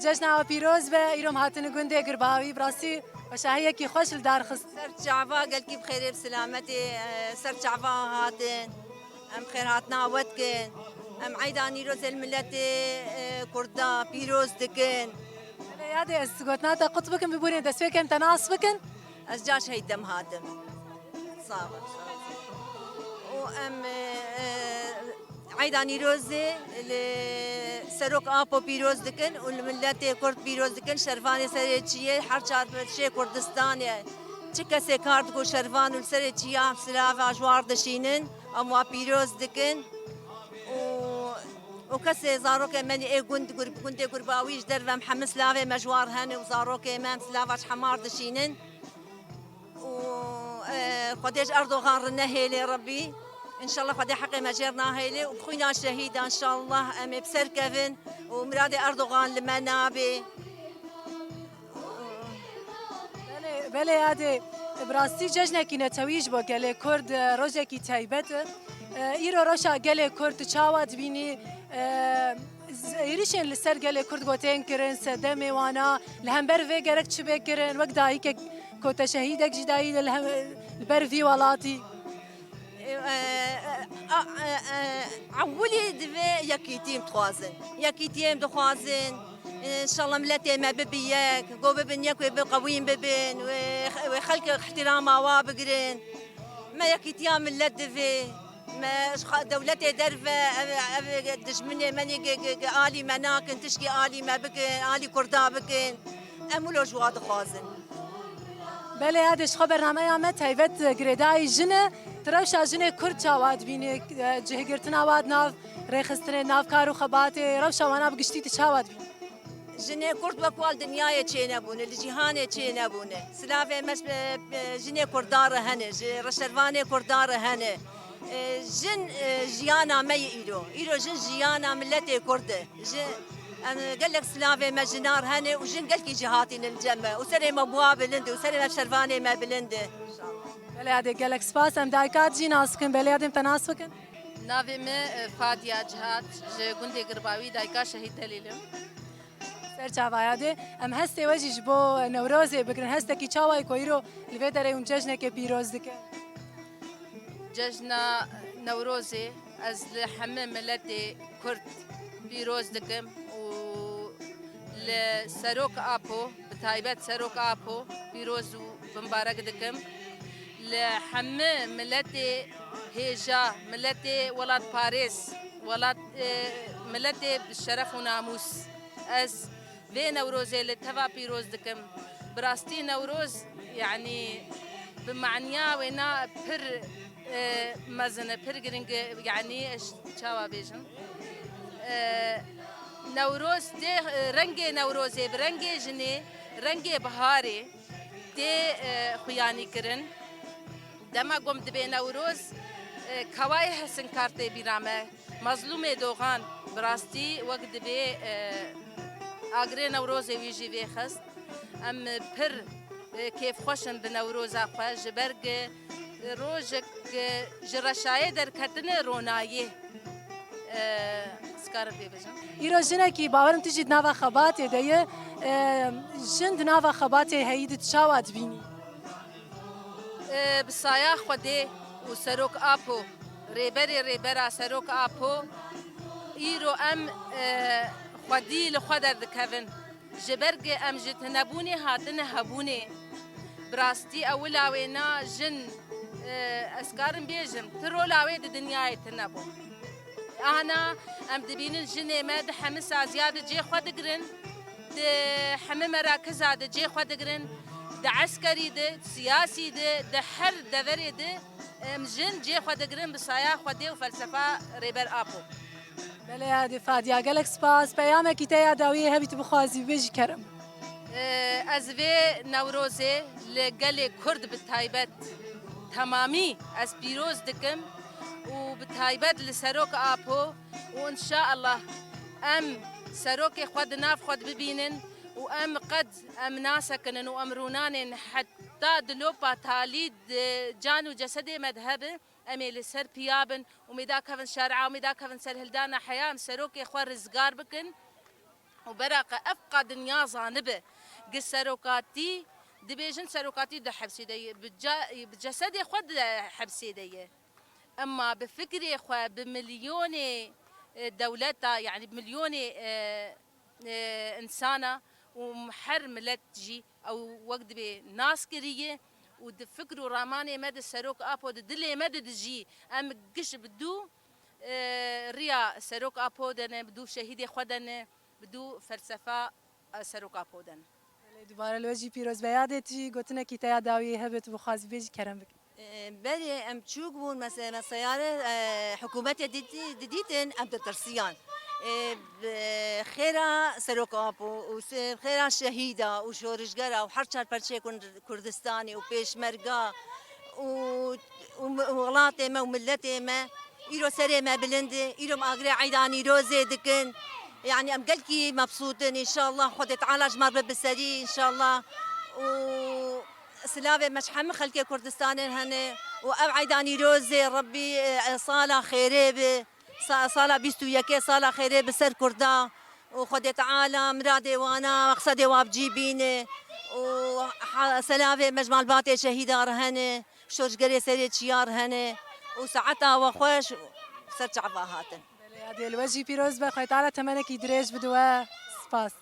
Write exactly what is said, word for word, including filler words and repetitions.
Cejna we pîroz be, îro em hatin gundê Girbawî, bi rastî weşahiyekî xweş li dar xist. Ser çava gelkî bi xêrê bi silametê, e, ser çava hatin. Em xêrhatina we dikin. Em eyda Nîrozê li miletê, e, Kurda pîroz dikin. Belê yadê, ez gotina te qut bikim, biborîne destpêkê em te nas bikin. Ez caş heytem hatim. Sağ ol. Û em, e, e, eyda Nîrozê li Serok Apo pîroz dikin û li miletê Kurd pîroz dikin. Şervanê serê çiyê her çar parçeyê Kurdistanê çi kesê kar digo şervan û li serê çiya silava ji war dişînin, em wa pîroz dikin. Û û kesê zarokê me ê gund gur-, gundê Gurbawî ji derve em hemî silavê me ji war hene û zarokê me em silava ji hemar dişînin. û, e, Xwedê ji Erdogan re nehêlê Rebî. Înşallah Xwedê heqê me jêr nahêlê û bi xwîna şehîdan înşallah em ê bi ser kevin û miradê Erdogan li me nabê. Belê, belê yadê, bi rastî cejnekî netewî ji bo gelê Kurd, e, rojekî taybet e. E, îro roja gelê Kurd tu çawa dibînî? E, z-, êrişên li ser gelê Kurd gotên kirin, sedemê wana, li hember vê gerek çi bê kirin? Wek dayikek ku te şehîdek jî dayî li hem, li ber vî welatî. E, e, e, a, e, e, Ewilî divê yekîtî em dixwazin. Yekîtiyê em dixwazin. Înşallah miletê me bibi yek. Go bibin yek wê bi qewîn bibin. Wê, wê xelk îhtîrama wa bigirin. Me yekîtiya milet divê. Me ji xa-, dewletê derve ev, ev dijminê me nê gi, gi, gi alî me nakin, tişkî alî me bikin, alî Kurda bikin. Em wilo ji wa dixwazin. Belê yadê, ji xwe bernameya me taybet girêdayî jin e. Tu rewşa jinê Kurd çawa dibînî? Cihgirtina wa di nav rêxistinê, di nav kar û xebatê, rewşa wana bi giştî tu çawa dibînî? Jinê Kurd wek wa li dinyayê çênebûne, li cîhanê çênebûne. Silavê me ji, e, jinê Kurda re hene, ji reşervanê Kurda re hene. E, jin, e, jiyana me ye îro. Îro jin jiyana miletê Kurd e. Ji, em, gelek silavê me jina re hene û jin gelkî jî hatîne li cem me. Û serê me bi wa bilind e û serê me bi şervanê me bilind e. Belê yadê, gelek spas. Em dayika te jî nas bikin. Belê yadê, em te nas bikin. Navê min, e, Fadiya Cihat, ji gundê Girbawî, dayika Şehîd Delîl im. Ser çava yadê, em hestê we jî ji bo Newrozê bigirin. Hestekî çawa ye ku îro li vê derê hûn cejnekê pîroz dikin? Cejna Newrozê ez li hemî miletê Kurd pîroz dikim û li Serok Apo, bi taybet Serok Apo pîroz û bimbarek dikim. Li hemî miletê hêja, miletê welatparêz, welat, e, miletê bi şeref û namûs. Ez vê Newrozê li teva pîroz dikim. Bi rastî Newroz, yanî bi maniya wêna pir, e, mezin e, pir giring e, yanî ez çawa bêjim? E, Newroz tê, e, rengê Newrozê bi rengê jinê, rengê biharê tê, e, xuyanî kirin. Dema gom dibê Newroz, e, kawayê hesinkar tê bîra me. Mazlûmê Doxan, bi rastî wek dibê, e, agirê Newrozê wî jî vêxist. Em pir, e, kêfxweş in bi Newroza xwe, ji ber ku rojek, e, ji reşayê derketine ronayê, e, ez karim pê bijim. Îro jinekî, bawerim tu jî di nava xebatê de ye, e, jin di nava xebatê heyî di tu çawa dibînî? E, bi saya Xwedê û Serok Apo, Rêberê Rêbera Serok Apo, îro em, e, xwedî li xwe derdikevin. Ji ber ku em ji tinebûnê hatine hebûnê. Bi rastî ewila wêna jin, e, ez karim bêjim, ti rola wê di dinyayê tune bû. Ana em dibînin jinê me di hemî saziya de cê xwe digirin, di hemî merakiza de cê xwe digirin, di eskerî de, siyasî de, di her deverê de em jin cê xwe digirin bi saya Xwedê û felsefa Rêber Apo. Belê yadê Fadiya, gelek spas. Peyamekî te ya dawiyê hebî tu bixwazî bibêjî kerem. Ez vê Newrozê li gelê Kurd bi taybet temamî ez pîroz dikim û bi taybet li Serok Apo û înşaallah em serokê xwe di nav xwe de bibînin û em qet em nasekinin û em rûnanên heta dilopa talî di can û cesedê me de hebe, em ê li ser piya bin û em ê dakevin şer'a, em ê dakevin serhildana heya, em serokê xwe rizgar bikin. û beraqa ev qa dinya zanibe, gi serokatî, dibêjin serokatî di hepsê de ye, bi ca-, bi cesedê xwe di hepsê de ye. Ema bi fikrê xwe, bi milyonê, e, dewleta, yanî bi milyonê, e, e, insana û her milet jî ew wek dibê nas kiriye û di fikr û ramanê me de Serok Apo di dilê me de dijî. Em giş bi dû, e, riya Serok Apo de ne, bi dû şehîdê xwe de ne, bi dû felsefa, e, Serok Apo de ne. Belê, dubare li we jî pîroz be. Yadê tu jî gotinekî te ya dawiyê hebe, tu bixwazî bêjî, kerem bike. E, berê em çûk bûn, mese-, me seyare, e, hikûmetê dîtî-, didîtin, em ditirsiyan. E, bi xêra Serok Apo û se-, xêra şehîda û şorişgera û her çar perçeyê Kur-, Kurdistanê û pêşmerga û, û mi-, û welatê me û miletê me, îro serê me bilind e, îro em agirê Eyda Nîrozê dikin. Yanî em gelkî mebsût in, înşallah Xwedê Teala ji me re bibe bi serî, înşallah. Û Silavê me ji hemî xelkê Kurdistanê hene û ev Eyda Nîrozê Rebbî, e, sala xêrê bi, sa-, sala bîst û yekê sala xêrê bi ser Kurda û Xwedê Teala miradê wana, mexsedê wa bi cî bîne û ha-, selavê me ji malbatê şehîda re hene, şorşgerê serê çiya re hene û saeta we xweş û ser çava hatin. Belê, yadê li we jî pîroz be, Xwedê Teala temenekî dirêj bide we. Spas.